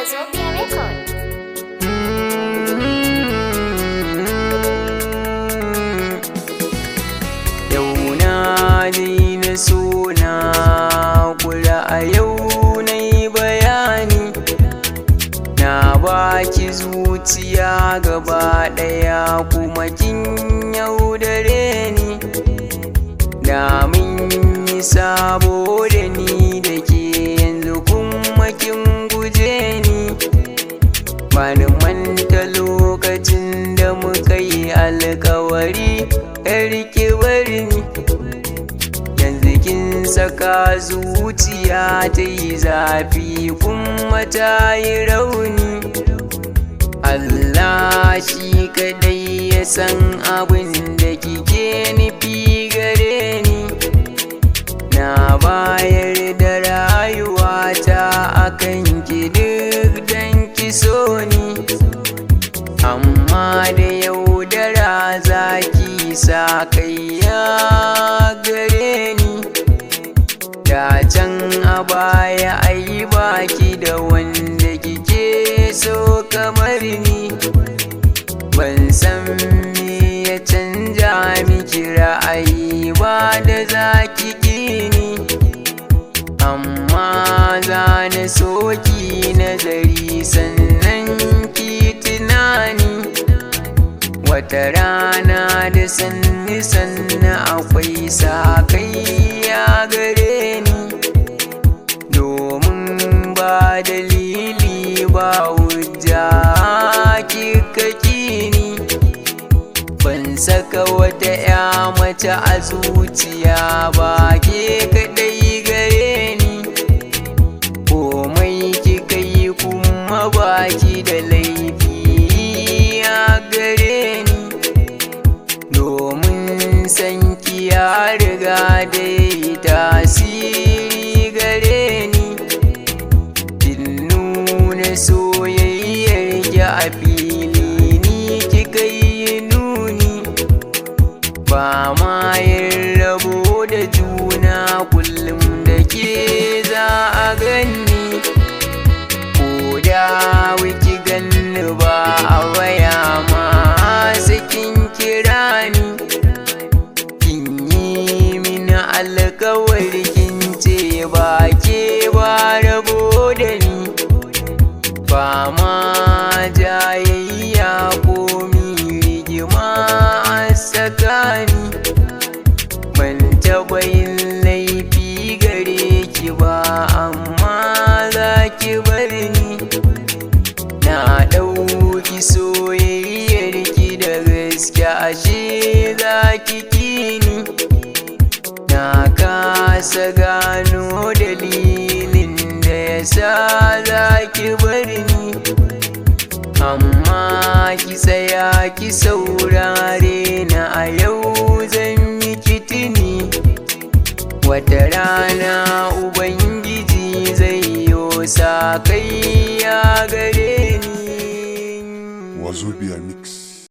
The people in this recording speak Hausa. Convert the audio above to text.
Wazobia Record. Yau na daina suna kula, a yau na yi bayani. Na baki zuciya gaba ɗaya, kuma kin yaudare ni. Da mun yi sabo da ni da ke, yanzu kuma kin guje ni. Bani manta lokacin da muka yi alkawari, ki bar ni. Yanzu kin saka zuciya ta yi zafi, kuma ta yi rauni. Allah shi kadai ya san abin da kike nufi gare ni. Na bayar da rayuwata akan ki duk dan ki so ni, amma da yaudara zaki sa kai ya gare ni. Da can a baya ai baki da wanda kike so kamar ni. Ban san me ya canja miki ra'ayi ba da zaki ki ni, amma za na so ki nazari sannan ki tunani. Wata rana da sanni sanni akwai sakayya gare ni, domin ba dalili ba hujja kika ki ni. Ban saka wata ya mace a zuciya ba, ke kaɗai gare ni. Komai kika yi kuma baki da laifi a gare ni, domin san ki ya riga da yi tasiri gare ni. Kin nuna soyayyar ki a fili, ni kika yi nuni. Ba ma yin rabo da juna, kullum da ke za a ganni. Ko da wiki ganni ba a waya ma sai kin kira ni. Kin yi mini alkawari, kin ce ba ke ba rabo da ni. Ba ma jayayya ko mi rigima a tsakani. Ban taɓa yin laifi gare ki ba, amma za ki bar ni. Na ɗauki soyayyar ki da gaske, ashe za ki ki ni. Na kasa gano dalilin da ya sa za ki bar ni, amma ki tsaya ki saurare na, a yau zan miki tuni. Wata rana Ubangiji zai yo sa kai ya gare ni. Wazobia Mix.